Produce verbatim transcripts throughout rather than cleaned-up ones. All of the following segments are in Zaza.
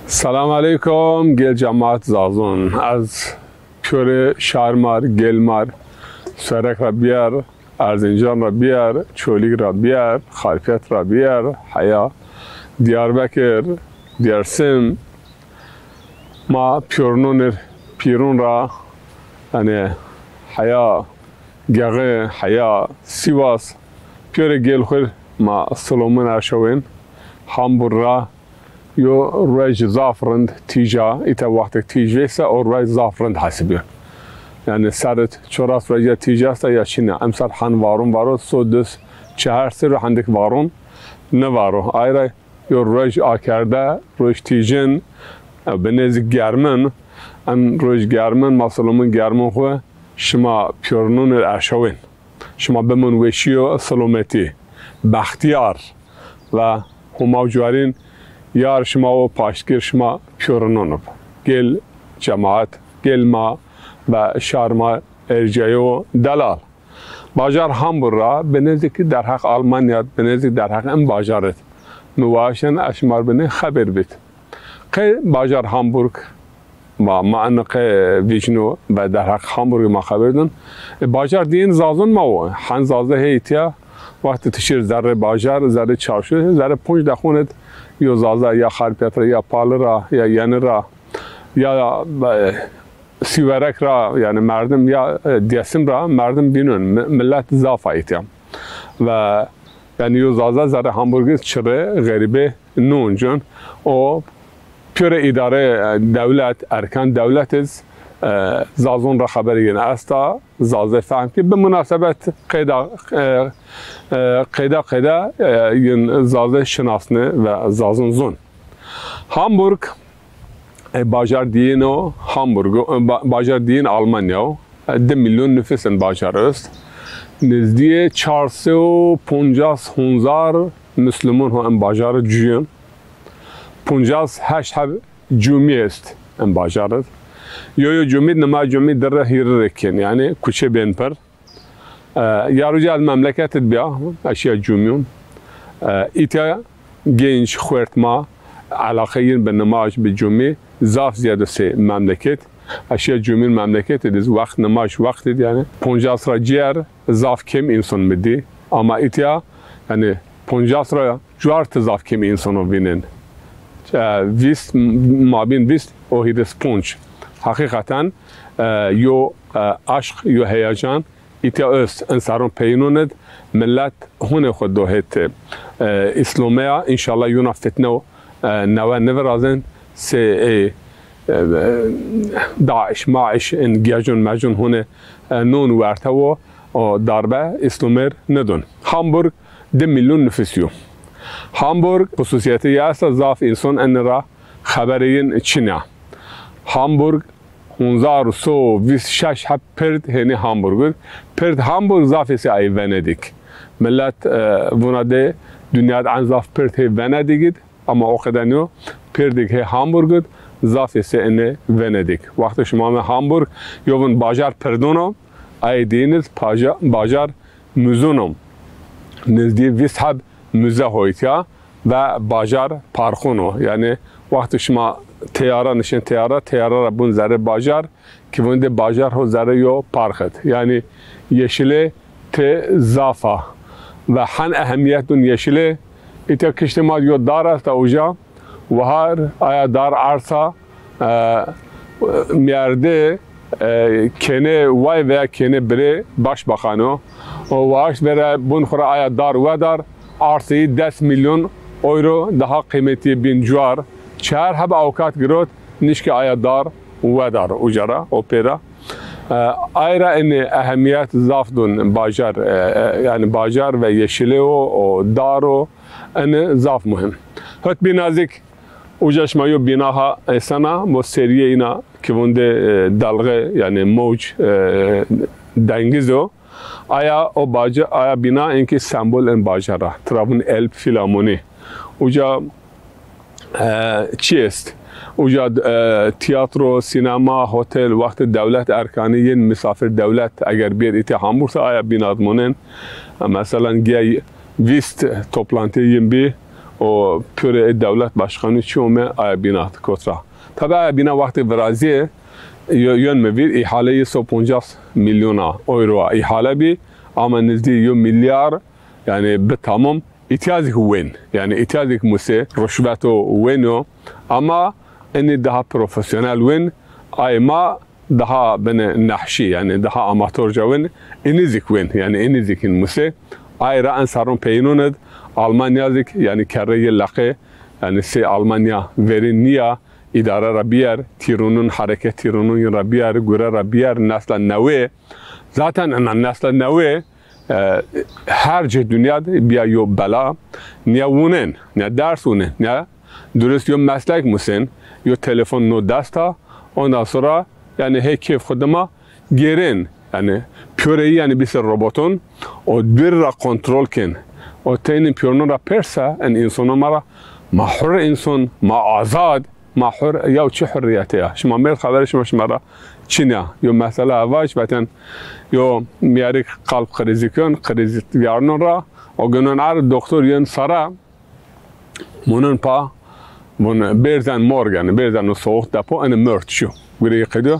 Selam aleykum, gel cemaat Zazon. Ez pîyorê Şarmar, Gelmar, Serek ra bîyer, Erzincan ra bîyer, Çolîg ra bîyer, Xarpêt ra bîyer, heya Diyarbekir, Dêrsim, ma pîyornonir pîrun ra, yanî heya Geği, heya Sîwas, pîyorê gêl xwir ma silomin erşawên. Hamburg ra yo ruej zaf rind tîja, îta wextek tîj vêse o ruej zaf rind hesibîyo. Yanî serrit çoras rueja tîj esta ya çin a. Emser hen varun varo, so dus çehar sir û hendik varun nivaro. Ayra yo ruej akerde, ruej tîjin, bi nêzik germin, en ruej germin, ma silomin germin xwu şima pîyornonir erşawên. Şima bimin weşî û silometî, bextîyar ve Homa û cuarîn yar şima û paştgir şima pîyorinonib. Gel cemaat, gel ma ve şar ma ercîyayo delal. Bajar Hamburg ra bi nêzik derheq Almanya, bi nêzik derheq in bajarit mi waştin ez şima r binê xebêr bit. Qey bajar Hamburg ma, ma eno qe vîcno ve derheq Hamburgî ma xeber dun. E, bajar dîyin Zazon ma wo. Hen Zaza hey tîya. Wextê ti şir zerrê bajar, zerrê çarşu, zerrê ponc dexûn id yo Zaza ya Xarpêt ra, ya Pali ra, ya Yeni ra, ya, e, Sîwerek ra, yanî merdim ya, e, Dêsim ra merdim vînun. Mi-, milet zaf a îtya. Ve yanî yo Zaza zerrê Hamburgî çirê xerîbê nûncun. O pîyorê îdare, e, dewlet, erkan dewlet iz, e, Zazon ra xeberê yin esta, Zazê fehm ki. Bi munasebet qeyda, e, e, qeyda qeyda, e, yin Zazê şinasni ve Zazon zun. Hamburg, e, bajar dîyin o Hamburg o, e, ba-, bajar dîyin Almanya o. E, di milyon nufus in bajar est. Nizdîyê çar sey û poncas hunzar Muslumun ho in bajar cuyun. Poncas heşt heb cumî est in bajar id. Yo yo cumî, nima cumî di re hîrî re kên. Yanî kuçe bên pir. E, ya ruca ez memleket id bîya, ez şîya cumîyun. E, îtya genç, xuert ma, elaqe yin bi nimaj, bi cumî zaf zîyade sey memleket. Ez şîya cumîyun memleket id iz wext nimaj wext id yanî. Poncas ra cîyer zaf kêm însan mi dî. Ama îtya yanî poncas ra cuar ti zaf kêm însan o vînên. E, vîst, mabîn vîst û hîris ponc. Heqîqeten, e, yo, e, aşq, yo heyecan, îtya est, insaron peyînon id, milet hunê xwu do hêt, e, Îslomeya, înşallah yuna fitne û, e, newe nivirazên, sê, e, e, Daiş, Maiş, in gecun mecun hunê, e, non werte wo, o darbe Îslomer nidun. Hamburg di milyon nufus yo. Hamburg xususiyetê yi esta, zaf însan eni ra xeberê yin çin a. Hamburg hunzar u so vîst şeş heb pird hênî Hamburg id. Pird Hamburg zafê sê ayê Venedîg. Milet, e, vuna de dinya de en zaf pird hê Venedîg id, ama o qede nîyo. Pirdig hê Hamburg id, zafê sê ene Venedîg. Wexto şima ame Hamburg, yo vin bajar pirdon o, ayê dîyin id paja-, bajar muzon o. Nizdî vîst heb muze ho îtya ve bajar parkon o. Yanî wexto şima teyara nişên teyara, teyara ra bun zerê bajar, ki vun de bajar ho zerê yo park id. Yanî yeşilê tê zaf a. Ve hen ehemiyet dun yeşilê. Îtya kiştê ma yo dar esta uca. Wahar aya dar arsa, e, mierdê, e, kênê way veya kênê birê başbakan o. O waşt vere bun xwu ra aya dar wedar, arsayî des milyon euro daha qîmetî bîn cuar. Çar heb awkat girot, nişkî aya dar wedar uca ra, o pê ra. E, ay ra enê ehemiyet zaf dun bajar, e, e, yanî bajar ve yeşilê o, o dar o, enê zaf muhîm. Hot bî nazik, uca şima yo bîna ha esena, bo serîyê îna ki vun de, e, dalxe, yanî mewc, e, dengiz o. Aya o baca, aya bîna enkî sembol en bajar a. Tira vûn Elb Filamonî. Uca, e, çi est? Uca, e, tîyatro, sînema, hotel, wextê dewlet erkanî yên misafir dewlet eger bêr îtê Hamburg se aya bîna di monên. Meselan, gey vîst toplantî yin bî, o pîyorê ê dewlet başkanî çi ome aya bîna di kot ra. Tabi aya bîna wextê virazîyê, yo-, yon mi vîr, îhaleyê se û poncas milyon a, euro a îhale bî, ama nizdî yo milyar, yanî bi tamam îtîyazêk wên, yanî îtîyazêk muse, ruşveto wên o, ama enî daha profesyonel wên, ay ma daha bine nehşî, yanî daha amatorca wên, enî zîk wên, yanî enî zîk in muse. Ay ra en serron peyînon id, Almanya zîk, yanî kerrê yê leqê, yanî sey Almanya verîn nîya, îdare ra bîyer, tîronun, hereket tîronun ra bîyer, gure ra bîyer, nesla newê. Zaten ena nesla newê, e, her cih dinya de bîya yo bela, nîya wûnên, nîya ders wûnên, nîya durist yo meslek musên, yo telefon no dest a, ondan sonra, yanî, hey kêf xwu dima gêrên, yanî, pîyoreyî, yanî, bî ser roboton, o dûr ra kontrol kên, o teynî pîyornon ra persa, en însonon ma ra, ma hur înson, ma azad, ma hur, yaw çi hurrîyete ya? Şima mêrd xeberê şima, şima ra çin ya. Yo mesela vac, veten yo mîyarik qalb krîzî kon, krîzî vîyarnon ra, o gênon erd, doktor yon sara, munon pa, vûn bêrzen morg, yanî bêrzen o soğuk depo, ene merd şîyo. Gureyî qediyo.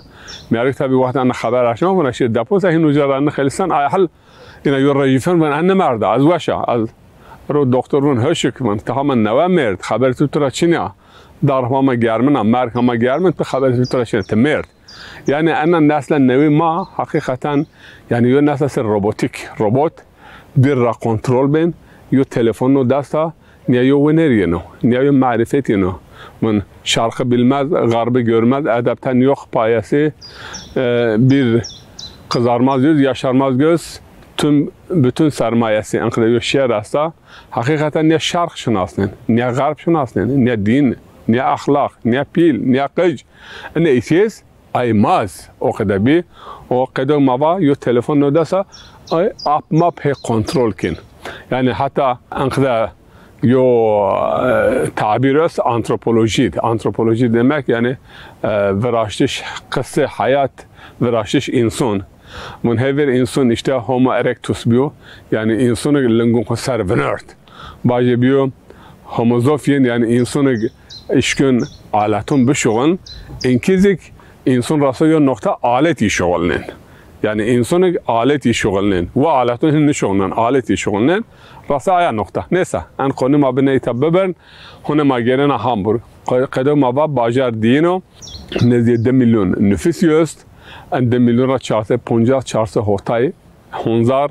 Mîyarik tabî wexta ene xeber aşma, vûn şîyo depo, se hîn uca ra nixelîsen, ay hel, îna yo rejîfen, vûn ene merd a, ez weş a, ez ro doktor, vûn hoşik, vûn ti hama newe mêrd, xeberê tu tu ra çin ya. Dar hama germin a, merg hama germin, ti xeberê tu tu ra çin ya, ti mêrd. Yanî ena nesla newî ma heqîqeten, yanî yo nesla ser robotîk, robot dûr ra kontrol bên, yo telefon no dest a, nîya yo wener yeno, nîya yo marîfet yeno. Vûn şarqı bilmez, garbı görmez, edepten yok payesi, e, bir kızarmaz yüz, yaşarmaz göz, tüm, bütün sermayesi. Enqede yo şiir esta. Heqîqeten nîya şarq şinasnên, nîya garb şinasnên, nîya dîn, nîya exlaq, nîya pîl, nîya qic. Ene îtîyez, ay maz o qede bî. O qedo ma va yo telefon no dest a, ay ap map hê kontrol kên. Yanî heta enqede yo, e, tabîr est, antropolojî. Antropolojî demek, yanî, e, viraştiş, qisê heyat, viraştiş înson. Vûn hêvêr înson îşte Homo erectus bîyo, yanî însonik lingun xwu ser vinert. Bajê bîyo Homo zoph yin, yanî însonik îşkon aleton bişuxuln, inkî zîk înson ra so yo noqta alet îşuxulnên. Yanî însonik alet îşuxulnên. Wa aleton hîn nişuxulnên, alet îşuxulnên. Rasa aya noqta. Neyse, en qonî ma bine îta bibirn, hune ma gêrena Hamburg. Qe-, qedo ma va bajar diyîn o, nezdîyê di milyon nufusî est. En di milyon ra çar sey poncas, çar sey hotay hunzar,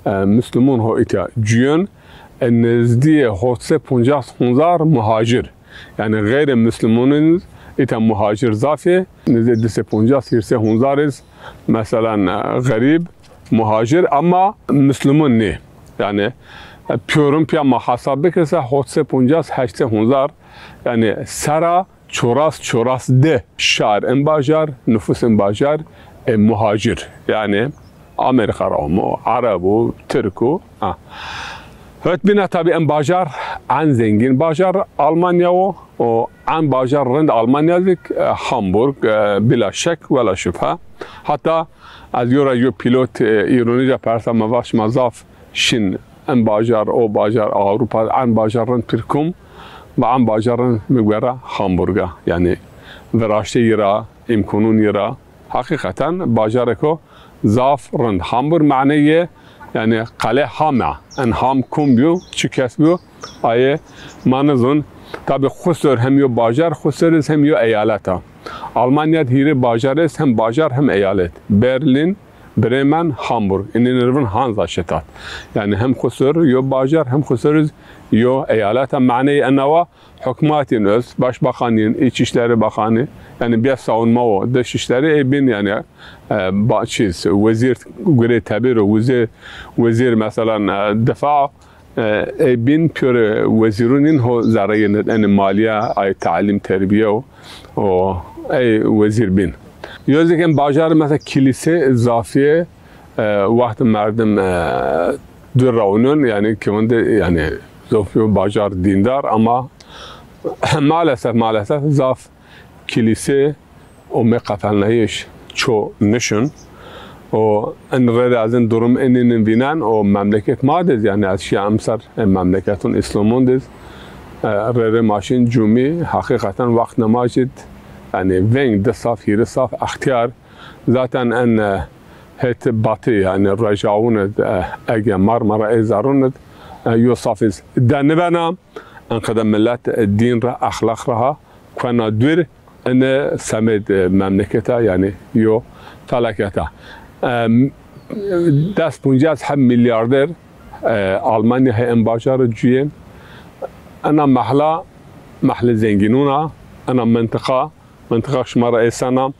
e, Muslumun ho îtya cuyon, e, nezdîyê hot sey poncas hunzar muhacir. Yanî xeyrê Muslumunun îtya muhacir zaf ê, nezdîyê di sey poncas, hîrê sey hunzar iz, meselan, e, xerîb, muhacir, ama Muslumun nê. Yanî, e, pîyorun pîya ma hesab bikir se hot sey poncas, heşt sey hunzar, yanî sera çoras, çoras di şar in bajar, nufus in bajar, e, muhacir. Yanî Amerîka ra omo, Ereb o, Tirk o. Ha. Hot bîna tabî in bajar en zengîn bajar Almanya o. O en bajar rind Almanya zîk, e, Hamburg, e, bila şek, wela şubhe. Heta ez yo ra yo pîlot, e, îronî ra persa, mi va şima zaf şin en bajar, o bajar, Ewropa, en bajar rind pîr kum, va en bajar rind mi guera Hamburg a. Yanî viraşteyî ra, îmkonûnî ra. Heqîqeten bajarêko zaf rind. Hamburg maneyê, yanî qelê ham a. En ham kum bîyo, çi kes bîyo, ayê ma nizon. Tabî Xusor hem yo bajar, Xusor iz hem yo eyalet a. Almanya di hîrê bajar est, hem bajar hem eyalet. Berlin, Bremen, Hamburg. Înî nirvin Hansa Stadt. Yanî hem Xusor yo bajar, hem Xusor iz yo eyalet a. Maneyê enawa hukmat yin est, başbakan yin, İçişleri Bakanı, yanî bîya savunma o, dışişleri, ey bîn yanî, e, ba-, çîz, wezîr gurê tebîr o, wezîr, wezîr meselan, e, difa, e, ey bîn pîyorê wezîrûn yin ho zerreyê nid, enî maliye, ay talim, terbiye o, o, ey wezîr bîn. Yo zî ke en bajar mesela kilîse zafîye, E, wext merdim, e, dûr ra unon, yanî ki vinde, yanî zof yo bajar dîndar ama maalesef, maalesef zaf kilîse û meqefelnayîş ço nişin. Û in rê de ez in durum inînin vînen û memleket ma de, yanî ez şiya emser, e, memleketun Îslamun de, e, rê rê ma şin cumî, heqîqeten wext nimajî d, yanî veng di saf, hîrê saf extîyar. Zaten en, e, het batı, yanî rojawun id, e, Ege Marmara ê zerrun id, e, yo safîz de nibena, en qede millet, e, dîn ra, exlaq ra ha kuena dûr, ine semêd, e, memleketa, yanî yo felaketa. E, des puncas heb milyarder, e, Almanya he en bajarı cuyên. Ena mehla, mehle zenginuna, ena mıntıqa, mıntıqa şima ra êsena,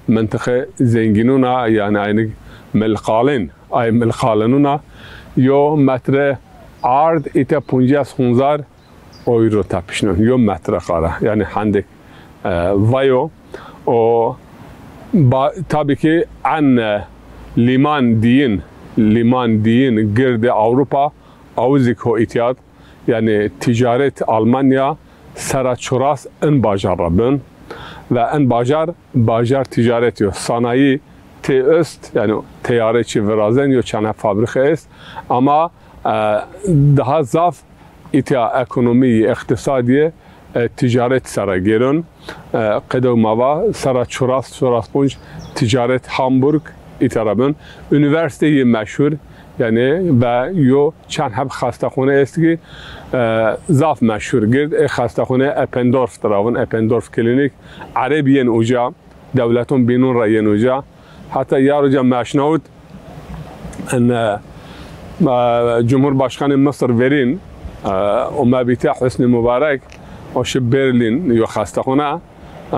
mıntıqe zenginuna, yanî aynik milqalin, ay milqalinuna, yo metre ard îte puncas hunzar euro tepişnon, yo metre kare. Yanî hendek, e, vayo. O ba-, tabii ki en, e, liman diyin, liman diyin girdi Avrupa, awizîk ho îtiyat, yanî ticaret Almanya sera çuras in bajar ra bin. Ve in bajar, bajar ticaret yo. Sanayi tê est, yanî teyare çi virazen yo, çend heb fabrîke est. Ama, e, daha zaf îtya ekonomî, îqtîsadîye, e, ticaret sera gêron. E, qedew ma va sera çuras, çuras punc ticaret Hamburg îtya ra bin. Unîversîteyî meşhur, yanî ve yo çend heb xestexune est ki, e, zaf meşhur gird. Ê xestexune Eppendorf tiravin, Eppendorf Klinik. Erebî yên uca, dewletun bînun ra yên uca. Heta yar uca meşnawit en, e, e, Cumhurbaşkanê Misir verîn, e, o mebîte Husnî Mubarek, o şi Berlîn yo xestexune. E,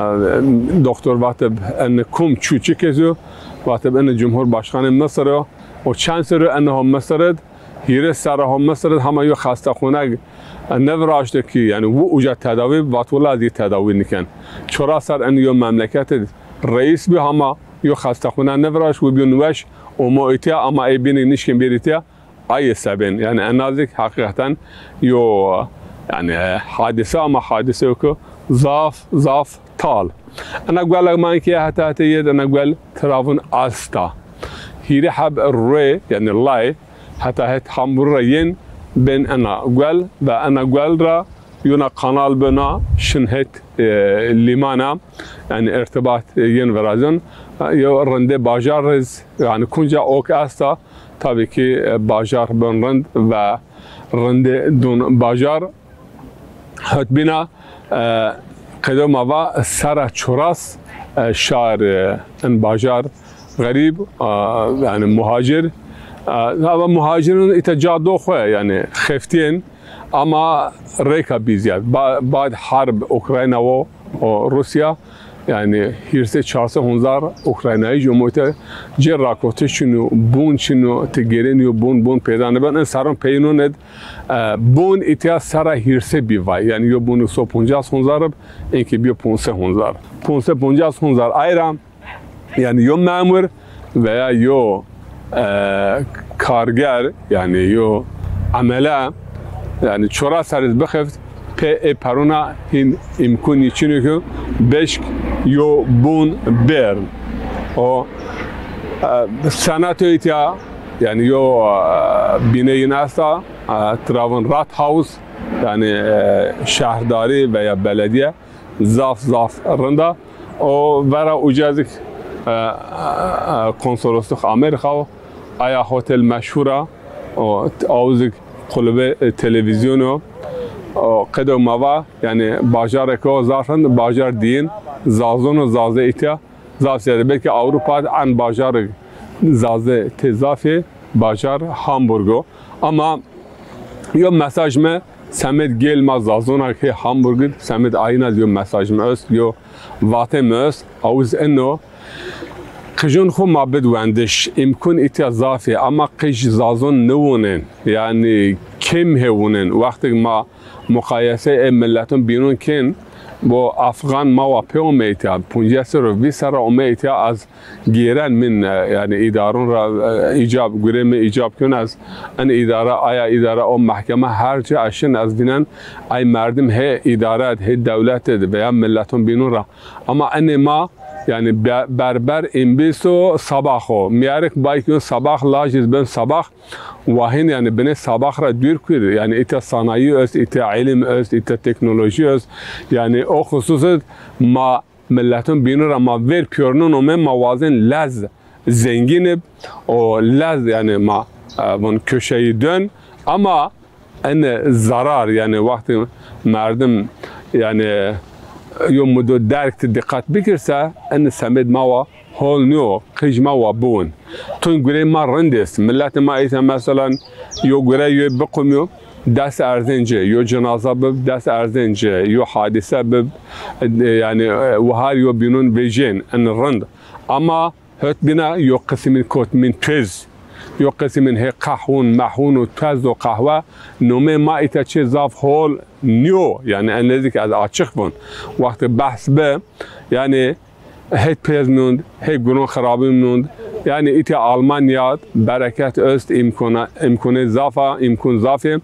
doktor vatib en kum çu çi keso, vatib en Cumhurbaşkanê Misir o. O çend serr o en ho Misir id, hîrê serr ho Misir id hema yo xestexune, e, niviraşte ki, yanî wi uca tedawî, vat wila ez yê tedawî niken. Çuras serr en yo memleket id reîs bi hema yo xestexune niviraşt, wi bîyo niweş, û mo îtya, ama ê bînî nişkên bêrî îtya, ayê sebên. Yanî en nazik heqîqeten yo, yanî, e, hadîse ama hadîse yo ki zaf, zaf tal. Ena guela ma ki heta heta yê de ena guel tiravun asta. Hîrê heb ruê, yanî lay, heta het Hamburg ra yên bên ena guel ve ena guel ra yona kanal bena şin het, e, lîmana, yanî irtibat, e, yên virazin. E, yo rindê bajar riz, yanî kunca ok esta, tabii ki, e, bajar bin rind ve rindê dun bajar. Hotbîna, e, qedo ma va sera çuras, e, şar, e, in bajar xerîb, e, yanî muhacir. E, hava muhacirun îta ca do xwe, yanî xeftiyên, ama rêka bî ziyad. Ba-, bad harb Ukrayna wo, o Rusya, yanî hîrsê çar sey hunzar Ukraynayî jî umo îta cê rakotiş çino, bun çino, ti gêrenî yo bun, bun peyda nêben. In serrun peyînun id, e, bun îtya sera hîrsê bî vay. Yanî yo bun so puncas hunzar ib, inkî bîyo punsê hunzar. Punsê puncas hunzar ayra, yanî yo memur veya yo, e, karger, yanî yo emele, yanî çora serî bixeft, pê ê peruna hîn îmkûnî çin o ki beşk yo bûn bêrn. O, e, senato îtya, yanî yo, e, bîne yin esta, e, tiravin Rathaus, yanî, e, şehdarî veya belediye zaf zaf rind a. O vera uca zik, e, e, e, konsolosluq Amerîka o. Aya hotel meşhur a. O, t-, aw zik kulübe, e, televîzyon o. O, qedo ma va, yanî bajarek o zaf rind, bajar dîyin, zazon o, zaze îtya zaf ziyade. Belkî Ewropa en bajarê zaze tê zafê bajar Hamburg o. Ama yo mesaj mi semed gêl ma zazona ke Hamburg id, semed ayna yo mesaj mi est, yo vate mi est, awiz eno. Qijun xo ma bid wendiş, îmkun îtya zafê, ama qij zazon niwonên. Yanî kêm hê wunên. Wextêk ma muqayeseyê ê mileton bînun kên, bo afxan ma wa pê ome îtya, poncas serr û vîst serr ra ome îtya, ez gêren min, e, yanî îdarun ra, e, îcab, gurê mi îcab kên ez, en îdare, aya îdare, o mehkeme her ci ez şin ez vînen, ay merdim hê îdare id, hê dewlet id veya mileton bînun ra. Ama enê ma, yanî be-, berber îmbîs o sabax o. Mîyarik bay kîyon sabax, laj iz bên sabax, wa hên yanî binê sabax ra dûr kir. Yanî îta sanayî est, îta îlim est, îta teknolojî est. Yanî o xusus id ma mileton bînun ra ma vêr pîyornun ome, ma wazên lez zengîn ib, o lez yanî ma, e, vun köşeyi dön. Ama ene zarar, yanî wextê merdim, yanî yo mudo derg ti dîqet bikir se, ene semêd ma wa hol nîyo, qij ma wa biwin. Tun gurey ma rind est. Miletê ma îta meselan yo gure yo biqumîyo, dest erzên ci, yo cinaza bib, dest erzên ci, yo hadîse bib, e, yanî, e, wahar yo bînun vejên, en rind. Ama hot bîna yo qisimîn kotmîn tuez, yo qisimîn hê qehwun, mehwun û tuez do qehwe, nomê ma îta çê zaf hol nîyo, yanî en nêzdîk ez açix vun. Wextê behs bi, yanî hê tuez mûnd, hê guron xirabî mûnd. Yanî îtya Almanya bereket est, îmkona-, îmkunê zaf a, îmkun zaf ê.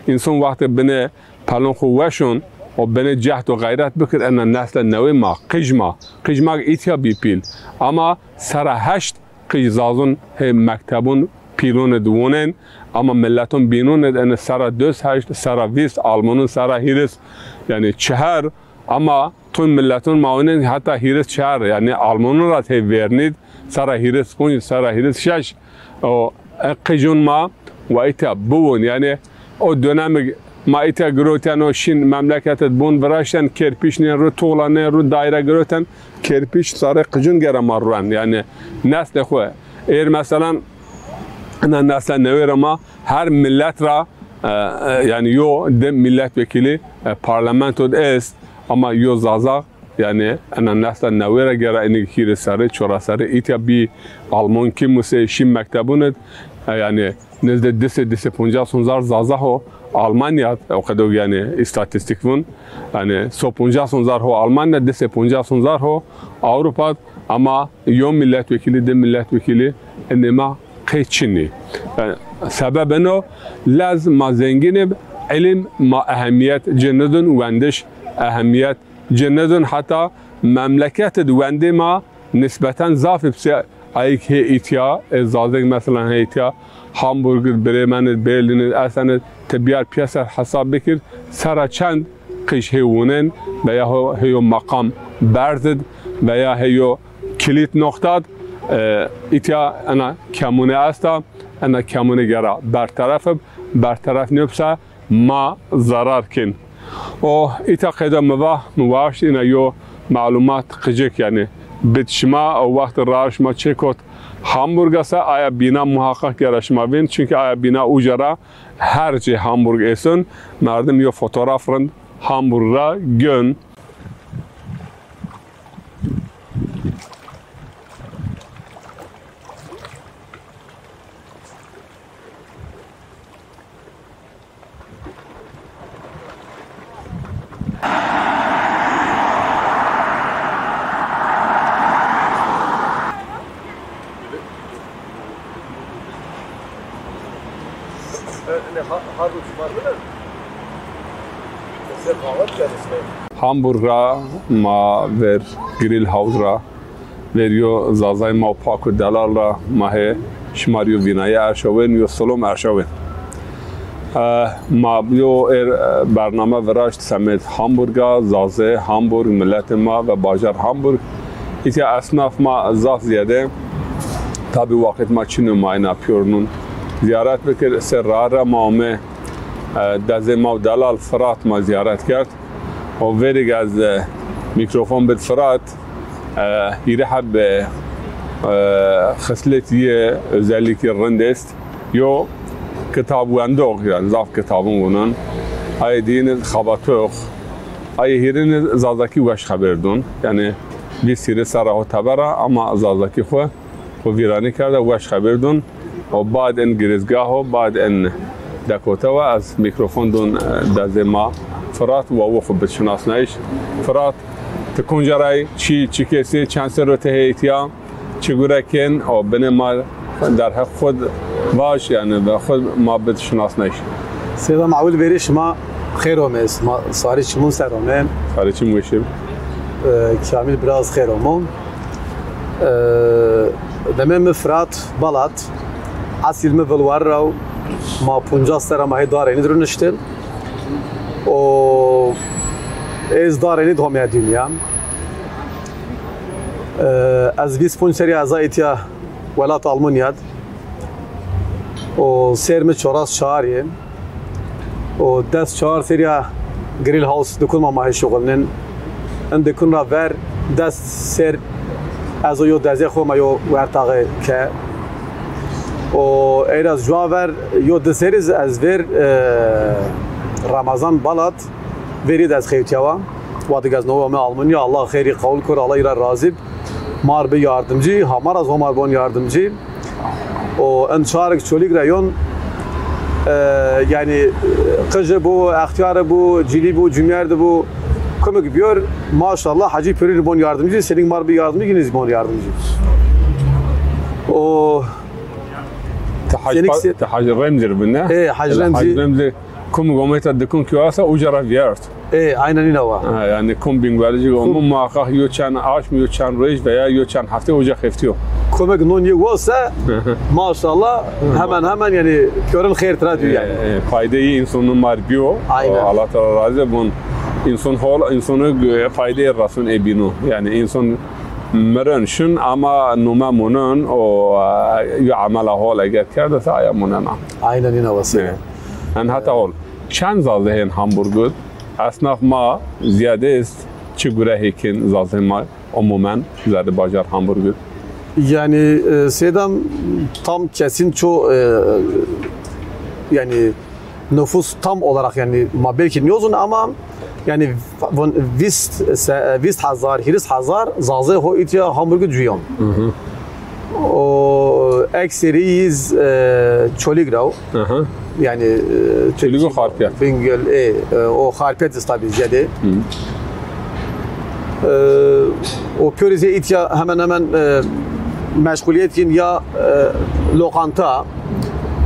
Însan wextê binê pelon xwu weşon û binê cehd û xeyret bikir, ena nesle newê ma, qij ma, qij ma îtya bî pîl. Ama sera heşt qij zazun hê mektebun pîlun id wonên, ama mileton bînun id ene sera dös heşt, sera vîst, Almanun sera hîris, yanî çeher, ama tun mileton ma wonên heta hîris çeher, yanî Almanun ra tey vernîd, sera hîris punc, sera hîris şeş. O, e, qijun ma wa îta biwon. Yanî o dönemig ma îta giroten, o şin memleket id bun viraşten, kerpîş nên ru, tuğla nên ru, daîre giroten, kerpîş sarê qijun gere ma ruen. Yanî neslê xwu. Êr meselan ena nesla newê ra ma her milet ra, e, e, yanî yo di milletvekili, e, parlamento di est, ama yo Zaza, yanî ena nesla newê ra gera inik hîrê serrî, çora serrî îtya bî. Alman kî musê şî mektebun id, e, yanî nêzdê di sey, di sey poncas hunzar Zazah o Almanya, o qedo yanî îstatîstîk vun. Yanî so poncas hunzar ho Almanya, di sey poncas hunzar ho Ewropa, ama yo milletvekili, di milletvekili enê ma qey çin î. Yanî sebeb eno, lez ma zengîn ib, îlim ma ehemîyet ci nidun, wendiş ehemîyet ci nidun, heta memleket id wendê ma nisbeten zaf ib se ayik hê îtya, e, zazek meselan hê îtya Hamburg id, Bremen id, Berlin id, Essen id, ti biyar pîyeser hesab bikir, sera çend qij hê wunên veya ho-, hê yo meqam berz id veya hê yo kilît noqta id, e, îtya ena kemûne esta, ena kemûne gera berteref ib, berteref nêbse, ma zarar kên. O îta qeyda mi va, mi waşt îna yo melumat qicik, yanî bid şima, o wext ra şima çê kot Hamburga se, aya bîna muhaqqaq gera şima vîn, çunkî aya bîna uca ra her cê Hamburg êsun, merdim yo fotograf rind Hamburg ra gön. Hamburg ra ma ver Grillhaus ra, ver yo zazay ma û pak û delal ra ma hê şima rê yo vînayî erşawên, yo silom erşawên. E, ma yo êr, e, bername viraşt semêd Hamburga, zazê Hamburg, miletê ma ve bajar Hamburg. Îtya esnaf ma zaf zîyade. Tabî waqit ma çin o ma ina pîyornun zîyaret bikir. Sê ra ra ma ome, e, dezê ma û delal Firat ma zîyaret kerd. O verîg ez, e, mîkrofon bid Firat, e, hîrê heb, e, e, xislet yê, özellikî rind est. Yo kitab wendox, yanî zaf kitabun wunan. Ayê dîyin id xebatox. Ayê hîrin id zazakî weş xeber dun. Yanî vîst hîrê serra ho teber a, ama zazakî xwu, xwu vîranî kerda, weş xeber dun. O bad en girêzgah o, bad en Dekote wa ez mîkrofon don, e, dezê ma. Firat, wa wo xwu bid şinasnayîş. Firat, ti kunca ra yî, çi, çi kesî, çend serro ti heyî îtya, çi gure kên, o binê ma derheq xwu vaj, yanî, ve xwu ma bid şinasnayîş. Seyda ma ewil verî şima xêr ome, ma sarî çimûn ser ome. Sarî çim weşim. E, Kamîl biraz xêr omo. E, Demê mi Firat Balat, esîl mi Vilwar ra, ma puncas serra ma hê Darênî dir niştin. O ez Darênî de homîya dinya. E, ez vîst punc serî ez a îtya welat Almanya d. O sêr mi çoras çar yê. O des çar serî a Grillhaus dikun ma ma hê şuxulnin. In dikun ra ver des sêr ez o yo dezê xo ma yo wertaxê ke. O ey ra jua ver yo di serî z ez vêr, e, Ramazan Balat verî d ez xewtîya wa. Wextî ez no ome Almanya, Allah xeyrî qewul kur, Allah î ra razî b. Mar bi yardimcî, hamar az homar bon yardimcî. O en çarik Çolîg ra yon, e, yanî, e, qiji bu, extîyari bu, cîlî bu, cumyerdi bu, kumik biyor, maşallah, Hacî Pîrî bon yardimcî, senik mar bi yardimcî, yine zî bon yardimcî. O Ti Hacî senik pa- se- ti Hacî Remzî r bi ne? E, Hacî Remzî. Hacî Remzî kumik ometa dikun ki asa uca ra viyart. E, aynen îna wa. Ha, yanî kum Bîngolî ci omo muhakkak yo çend aşm, yo çend roj veya yo çend hefte uca xeftîyo. Kumik non yê wo se, maşallah, hemen hemen yanî pîyorin xêr tira dîyo yanî. E, e, faydeyî însonun mar bîyo. Aynen. Allah Teala razî bun. Înson hol, însonu, e, faydeyî rasun ê bîno. Yanî înson mirin şin ama nume munin o, e, yo emela hol eger kerdo se aya munena. Aynen îna wa se. E. En heta hol. Çend zazê hên Hamburg id? Esnaf ma zîyade est, çi gure hê kên zazê ma umumen zerrê bajar Hamburg id? Yanî, e, Seyda, tam kesin ço, e, yanî nufus tam olarak yanî ma belkî nîyozun ama yanî vun vîst se-, vîst hezar, hîris hezar zazê ho îtya Hamburg id cuyon. Hı hı. O ekserî yîz, e, Çolîg ra o. Aha. Yanî, e, Çolîg û Xarpêt. Bingöl, e, e, o Xarpêt zî tabî zîyade. Hı. E, o pîyorî zî îtya hemen hemen, e, meşgulîyet yin ya, e, loqanta,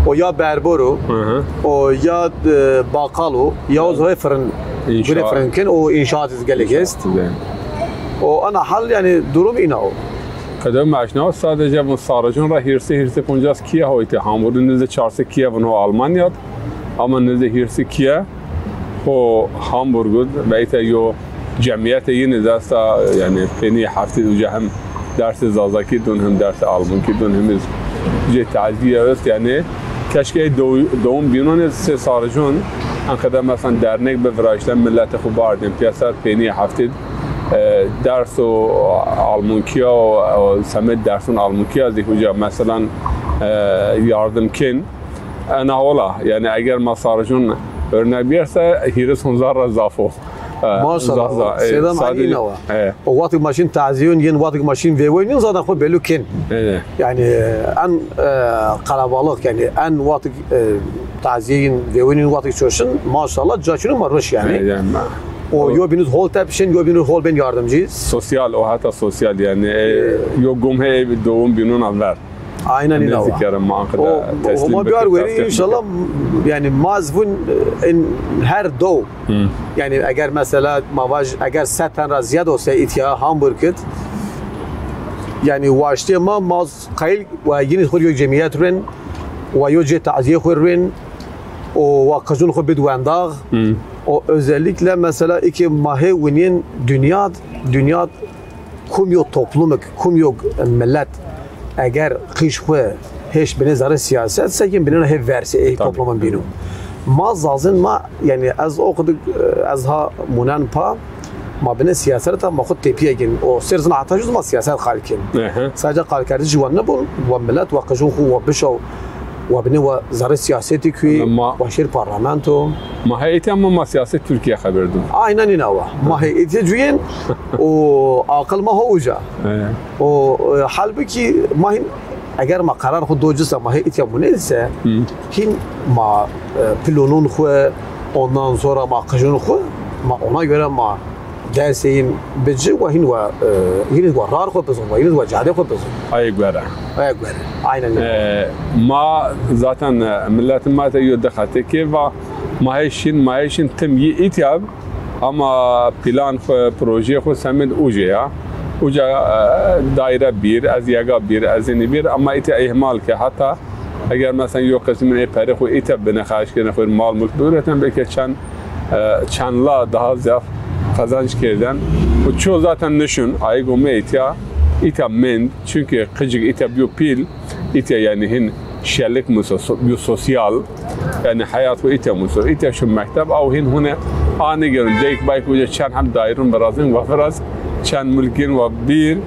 o ya berbor o, hı hı, o ya, e, baqal o, ya o zî firin, gurê firin kin, o înşaat zî gelek est. O ana hal yanî durum îna o. Qedem aşna, sadece vun saricun ra hîrsê, hîrsê poncas kîye ho îtya Hamburg, nizdê çar sey kîye vun ho Almanya d. Ama nizdê hîrsê kîye ho Hamburg id ve îtya yo cemîyetê yîn id esta, yanî peynî heftî uca hem dersê Zazakî dun, hem dersê Almankî dun, hem iz cê tazîye est, yanî keşke ey dew-, dewam bînon, ê sê saricun, en qede mesela dernek bi, viraşte miletê xwu bardên pîyeser, peynî heftî e, ders o Almankîya o, o semed dersun Almankîya zî uca, meselan, e, yardim kên. Ena hola, yanî eger ma saricun örnek bierse, hîris hunzar ra zaf o. E, maşallah, zaf, zaf, e, Seyda, sadece, aynen wa. E. O wextî ma şin tazîyun yin, wextî ma şin vêweyun yin, zaten xwu belû kên. E. Yanî, en, e, kalabalık, yanî en wextî, e, tazîye yin, vêweyun yin wextî çoşin, maşallah, ca çin o ma ruş yanî. E, yanî ma- O yo bînû hol tepişên, yo bînû hol bên yardimcî. Sosyal, o heta sosyal yanî, e, yo gum hê dewam bînûna ver. Aynen îna wa. Nêzî kere ma qede o, teslîm Homa bikir, biyar werî, înşallah, yanî ma zî vun, e, in her dew. Hı. Yanî eger mesela ma vaj, eger sed ten ra zîyad o se îtya Hamburg id, yanî waştê ma, ma zî qayîl wa yînî xwu yo cemîyet rên, wa yo cê tazîye xwu rên, o wa qijûn xwu bid wendax. Hı. O özellikle mesela îkê ma hê winîyên dinya d, dinya d kum yo toplumik, kum yo milet eger qij xwu hêş binê zerrê sîyaset, sekin binêna hê versê ê toplumun bînû. Ma zazên ma, yanî ez o qid, ez ha munen pa, ma binê sîyaset ta ma xwu tepîye gin. O sêr zina heta jû ma sîyaset qal kin. Ehe. Sadece qalkerdiş jî wa nibûn, wa milet, wa qijûn xwu, wa bişaw, wa binê wa zerrê sîyasetî kuy, wa şêr parlamento. Ma heyetî ama ma sîyaset Tirkîye xeber dûn. Aynen îna wa. Ma heyetî cuyên o aqil ma ho uca. E. O, e, halbukî ma hîn Eger ma qerar xwu do ci se, ma hê îtya munên se, hîn ma, e, pilonun xwu, ondan sonra ma qijun xwu, ma ona göre ma dersê yin bi ci wa hîn wa, e, hîn wa rar xwu bizon, wa hîn wa cadê xwu bizon. Ayê gore. Ayê gore. Aynen. E, ma zaten, e, milletin ma te yo di xetê kê va ma hê şin, ma hê şin tim yi îtya, ama plan xwu, projeyê xwu semêd uca ya. Uca, e, daire bîr, ez yega bîr, ez înî bîr, ama îtya îhmal ke heta eger mesela yo qismin ê perê xwu îtya bine xerc kerdin, xwu mal mulk biureten, belki çend, e, çend la daha zaf qazanç kerdin. Û ço zaten nişun, ayê gome îtya, îtya mend, çünkü qicik îtya biyo pîl, îtya yani hin şelik muso, so-, biyo sosyal, yani hayat xwu îtya muso, îtya şu mekteb, aw hin hune anî gelin, deyk bayk uca çend hem dairun virazin, wa viraz, çend mulkin wa bîr,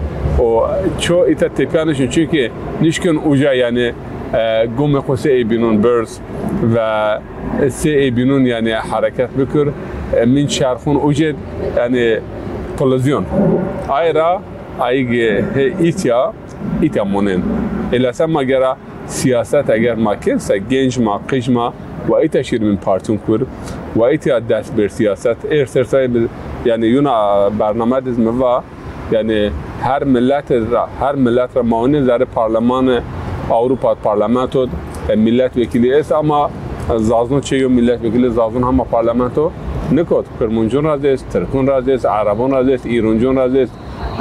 o ço îtya tepya nişun, çünkü nişkun uca yani, e, gome xwu se ê bînun birz ve se ê bînun yani hareket bikir, e, min çerxun ucet yani kolizyon. Ayra ayge he îtya, îtya monen. Elasa ma gera siyaset eger ma kên se, genc ma, qij ma, wa îta şîr min partîn kur, wa îta dest ber siyaset. Êr ser say bi, yani yuna bername diz mi va, yani her millet ra, her millet ra ma onî zerrê parlemanê Avrupa, parlamento, e, milletvekili est ama Zazun çê yo milletvekili Zazun hema parlamento nikot. Kirmuncun ra zêst, Tirkun ra zêst, Erebun ra zêst, Îruncun ra zêst.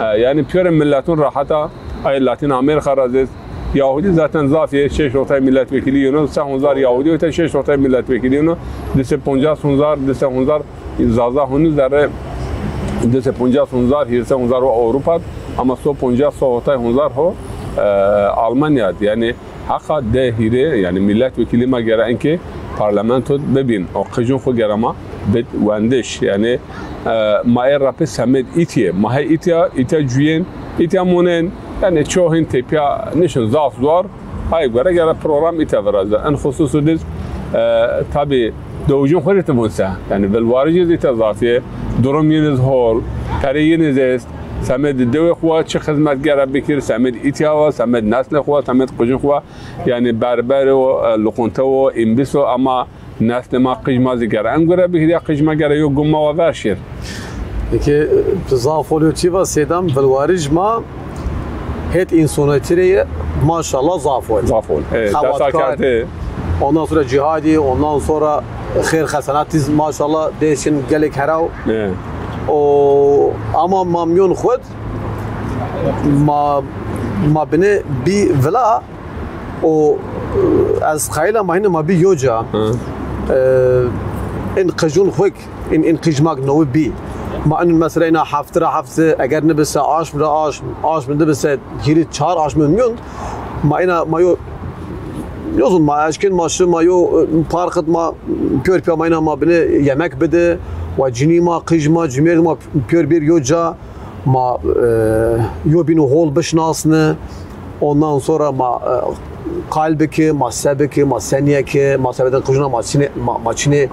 E, yani piyore milletun ra heta ay Latin Amerika ra zêst. Yahudi zaten zaf yê, şeş ortay milletvekili yeno, se hunzar Yahudi ortay, şeş ortay milletvekili yeno. Dise poncas hunzar, dise hunzar Zaza hunu zerre, dise poncas hunzar, hîrse hunzar ho Avrupa, ama so poncas so ortay hunzar ho, e, Almanya. Yani Heqa de hîrê, yani milletvekili ma gera enke parlamento bibîn. O qicun xwu gera ma bid wendiş. Yani, e, ma ê rapê semed îtiyê. Ma he îtiya, îtiya cuyên, îtiya monên. Yani çoğun tepya nişin zaf zor. Ay göre gera program îtiya viraze. En xususu diz, e, tabi dewicun xwu rê ti vun se. Yani vilwaric iz îtiya zafiyê. Durum yin iz hol. Perê yin iz est. Semed dewê xwu çi xizmet gera bikir. Semed îtiya wa, semed neslê xwu, semed qicun xwu. Yani berber o, e, luqunte o, îmbis o, ama neslê ma, qij ma zî gere. En gure bihîrîya qij ma gere yo gum ma wa ver şêr. Peki, e, zaf oluyor çi va Seydan, vilwarij ma het insonetî rê ye, maşallah zaf ol. Zaf ol. Evet, xebatkar, dest kerde. Ondan sonra cihadî, ondan sonra xêr xesenatî maşallah dêşin gelek heraw. Evet. O, ama ma mîyon xwed ma, ma bine bî vila, O, e, ez qayîl a ma hîna ma bî yo ca. Hı. E, in qijûn xwek, in, in qijmak nowî bî. Ma in mesela ina hefte ra hefte, eger nibise aşm ra aşm, aşm nibise hîrî çar aşmî mîyon, ma ina ma yo, yo zon ma eşkên ma şi ma yo, e, parqit ma pîyor pîya ma ina ma bine yemek bide, wa cinî ma, qij ma, cimêrd ma pîyor bêr yo ca. Ma, e, yobînî hol bişinasne. Ondan sonra ma, e, qal bike, ma se bike, ma se nîyeke, ma sebedên qijûna ma çinê, ma, ma çinê,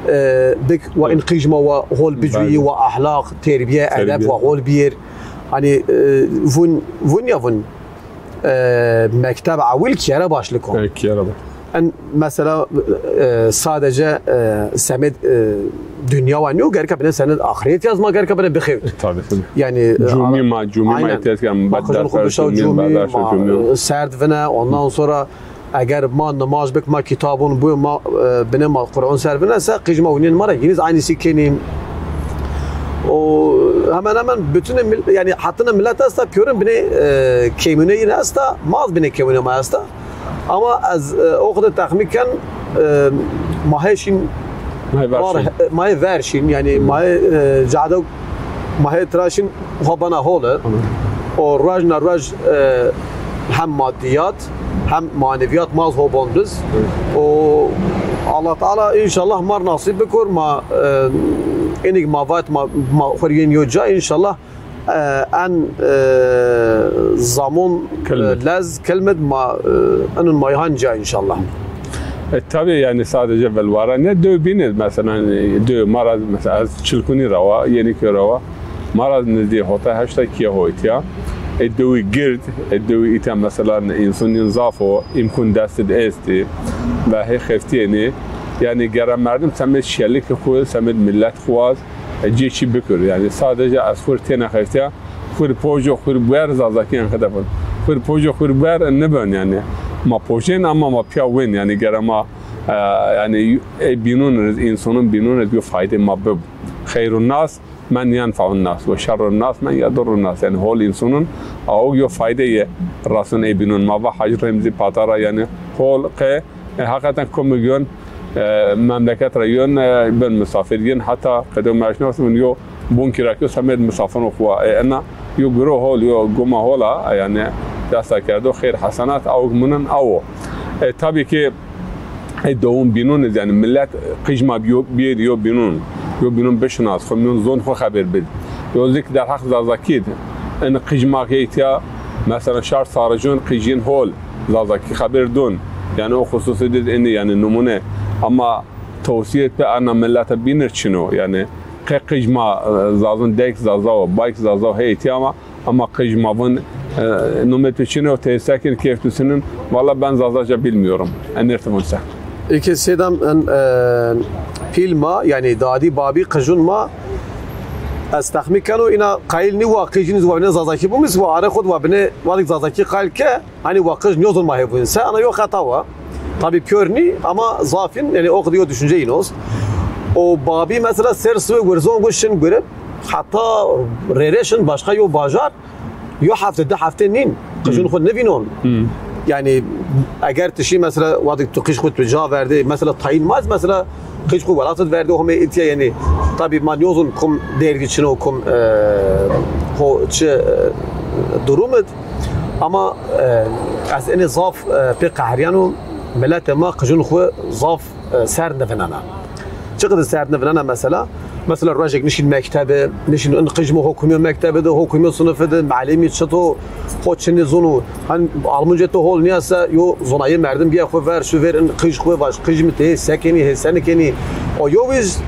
e, bik, wa in qij ma wa hol bicuyî, belê, wa ahlaq, terbiye, edeb, terbiye, wa hol bîyêr. Hani, e, vun, vun ya vun, e, mekteb ewil kîyere başlik o. E, kîyere baş. En mesela, e, sadece, e, semed, e, dinya wa nîyo, gereka bine semed axiret yaz ma gereka bine bixewt. E, tabii, tabii. Yani, e, cumî ma, cumî ma, aynen, îhtiyat ken, ma bed qijûn xwu dersa bişaw cumî, cumî, berdar ma, cumî, e, serd vine, ondan sonra eger ma nimaj bik, ma kitabun bu, ma, e, bine ma Qur'an ser vine, se qij ma winên ma ra yeniz aynisi kenîn. O hemen hemen bütün mil-, yani hatta millet esta pîyorin bine, e, kemune yin esta, maz bine kemune ma esta. Ama ez, e, o qede texmîn ken, e, ma hê şîn, ma hê ver şîn, ma hê ver şîn, yani ma hê, e, cade, ma hê tira şîn, xo bena hole. Tamam. O ruej na ruej, e, hem maddiyat, hem maneviyat maz ho bon biz. Evet. O Allah Teala inşallah mar nasip bikor, ma, e, enik ma vat ma, ma xuriyên yo ca inşallah. E, en, e, zamon, e, kilmid, lez kilmid ma, e, enun ma yhan ca inşallah. E, tabii yani sadece velwara ne dö bîne mesela, hani, dö ma ra mesela ez Çilkunî ra wa, Yeniköy ra wa. Ma ra nizdî hota heşta kîye ho îtya. E dewî gird, e dewî îta mesela însan yin zaf o, îmkûn dest de estî ve hê xeftîyenî. Yanî gere merdim semed şelikê xwu, semed milet xwu waz, e, cê çî bikir. Yanî sadece ez xwu rê têna xeftîya, xwu rê pojo, xwu rê buer Zazakî en qede bin. Xwu rê pojo, xwu rê buer nibin yanî. Ma pojên ama ma pîya wên yanî gere ma, e, yanî ê bînûn rê, însanûn bînûn rê yo faydê ma bib. Xeyrun nas men yenfeun nas ve şerrun nas men yedurrun nas. Yanî hol însanûn awig yo fayde yê rasun ê bînûn. Ma va Hacî Remzî Patara yanî hol qe, e, heqeten kumig yon, e, memleket ra yon, e, bin misafir yin, heta qedo merşnas bin yo bun kî ra kî semed misafirûn xwu wa. E, ena yo guro hol, yo guma hol a, e, yanî desta kerdo xeyr hesenat awig munin awo. E, tabî ki Ê dewûn bînûn iz, yanî milet qijma bîyo, bîyêd yo bînûn. Yo bînûn bişinas, xwu mîyon zon xwu xebêr bid. Yo zik derheq Zazakî d. In qijma xeytya, mesela şar Saricûn qijîn hol, Zazakî xebêr dûn. Yanî o xususî diz indi, yanî numune. Ama tewsîyet bi ana milete bînir çino. Yanî qe qijma, e, Zazûn dek Zaza o, bayk Zaza o heytya ama Ama qij ma vun, e, numetê çin o, teysekin, keyf dusinin. Valla ben Zazaca bilmiyorum. Enir tivun se. Eke Sêdam en, e, pîl ma, yanî dadî, babî, qijun ma, ez texmîn keno, îna qayîl nî wa qijin iz wa vînen Zazakî bûmis, wa are xud wa bine, wa dik Zazakî qayîl ke, Hanî wa qij nîyozun ma hêvûn se, ana yo xeta wa. Tabî pîyor nî, ama zafîn, yanî o qid yo düşünce înos. O babî mesela ser siwe wirzon gu şin gurib, heta rêrê şin başka yo bajar, yo hefte, di hefte nîn, qijun xwu nivînon. Yanî eger ti şî mesela, wadik tu qij xwu tu ca verdê, mesela tayîn maz, mesela qij xwu welat id verdê, homê îtya, yanî tabî ma nîyozun kum dergî çin o, kum, e, ho çi, e, durum id. Ama, e, ez enê zaf, e, pê qehrîyan o, miletê ma qijûn xwu zaf, e, ser nivinena. Çiqede ser nivinena mesela? Mesela rojêk nişîn mektebe, nişîn in qij mi ho kumîyo mektebe de, ho kumîyo sinifî de, mealimî çito, xo çinê zonu. Hani Almanca to hol nîyase, yo zonayê merdim bîye xwu ver, şu ver in qij xwu, vaj qij mi tê, se kenî, hê se nikenî. O yo wîz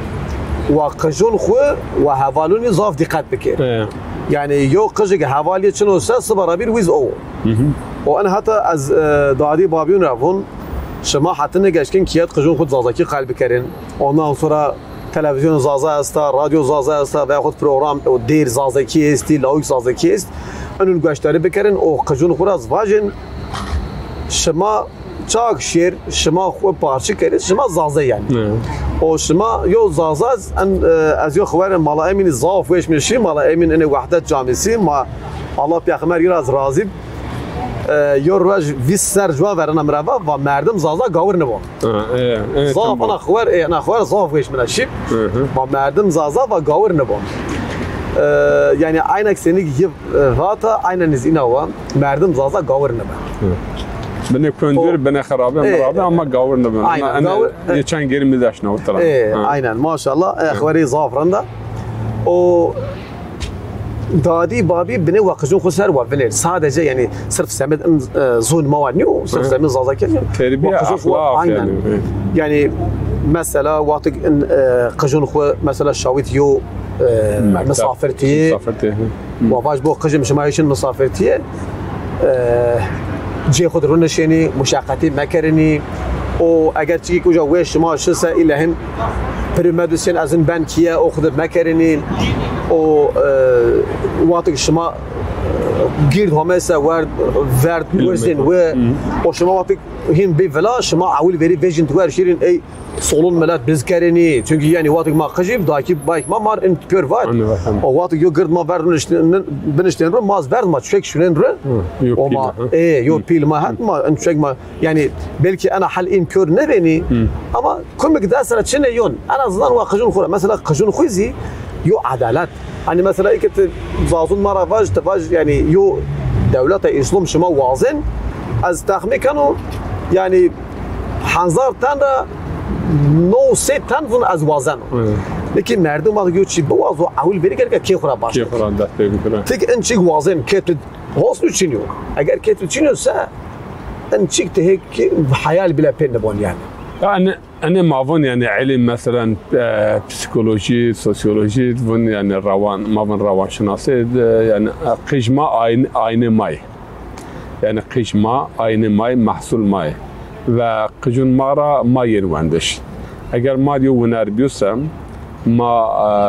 wa qijûn xwu, wa hevalûnî zaf dîqet bikir. E. Yanî yo qijik hevalîye çin o se, siba ra bîr wîz o. Hı hı. O en heta ez, e, dadî babîyûn ra vûn, şima hetine geçkin kiyet qijûn xwu Zazakî qal bikerin. Ondan sonra televîzyon Zaza esta, radyo Zaza esta, veyahut program, o dêr Zazakî estî, lawik Zazakî est. Enûn gueşdarî bikerin, o qijûn xwu ra vajin, şima Çak şêr, şima xwu parçe kerî, şima Zaza yanî. Evet. O şima yo Zaza, en, e, ez yo xewerê Mala Emînî zaf weş mi şî, Mala Emîn enê Wehdet Camîsî, ma Allah peyxember yo ra razî. E, yo roj vîst ser cuwa verena mi ra va, va merdim Zaza gawir nibon. Ha, e, e, zaf tamam. Ana xewer, e, ana xewer zaf weş mi şî. Hı hı. Va merdim Zaza va gawir nibon. E, yanî aynek senik yi E, vata aynen iz îna wa, merdim Zaza gawir nibe. Hı. Binê kundir, o, binê xirabe, e, mirabe ama gawir nibe. Aynen, ama gawir, e, geçen geri mi deşna o tira. E, hı. Aynen, maşallah, e, xewerê zaf rind a. O dadî, babî binê wa qijûn xwu ser wa vinêr. Sadece yanî sirf semed in, e, zûn ma wa nîyo, sirf semed Zazakî nîyo. Terbiye, wa qijûn xwu, ahlak aynen. Yanî. Yanî mesela wextik in, e, qijûn xwu mesela şawit yo, e, misafirtîye. Misafirtîye, hı. Wa vaj bo qijim şima hêşin misafirtîye, e, cê xwu de ro nişênî, muşeqetî mekerinî. O eger çikî uca wê şima şi se île hin pirî medusên ez hin ben kîye, o xwu de mekerinî. O, e, wextik şima, e, gird home se werd, werd wezên we. Hı. O şima wextik hin bê vila, şima ewil verî vejîn tu wer şîrin ey Solun milet biz kerenî. Çünkü yanî wextik ma qijî, dakî bayk ma mar in pêr vat. Anladım. O wextik yo gird ma ver biniştên, biniştên ro, ma ez verd ma çek şunen ro. Hı, yo pîl ma, ha. E, yo pîl ma het ma, in çek ma, yanî belkî ena hal in pêr nebenî, ama kumik dest ra çine yon. En azından wa qijûn xwu ra. Mesela qijûn xwu zî yo edalet. Hani mesela eke ti Zazûn ma ra vaj, ti vaj, yanî yo dewleta Îslom şima wazên, ez texmîn keno, yanî hezar ten ra new sey ten vun ez wazeno. Evet. Lekî merdim ma yo çî biwazo, ewil verî gereke kê xwu ra baş. Kê xwu ra dest pê bikire. Tik in çîk wazên, kê tu hosnû çinyo. Eger kê tu çinyo se, in çîk ti hê ki heyal bile pê nibon yanî. Yanî Enê ma vun, yanî, ilm, meselen, e, psîkolojî, sosyolojî, vun, yanî, rewan, ma vun rewanşinasî, e, yanî, e, qij ma ayn-, aynê ma yê. Yanî, qij ma aynê ma yê, mehsul ma yê. Ve qijun ma ra ma yên wendiş. Eger ma yo winer bîyo se, ma,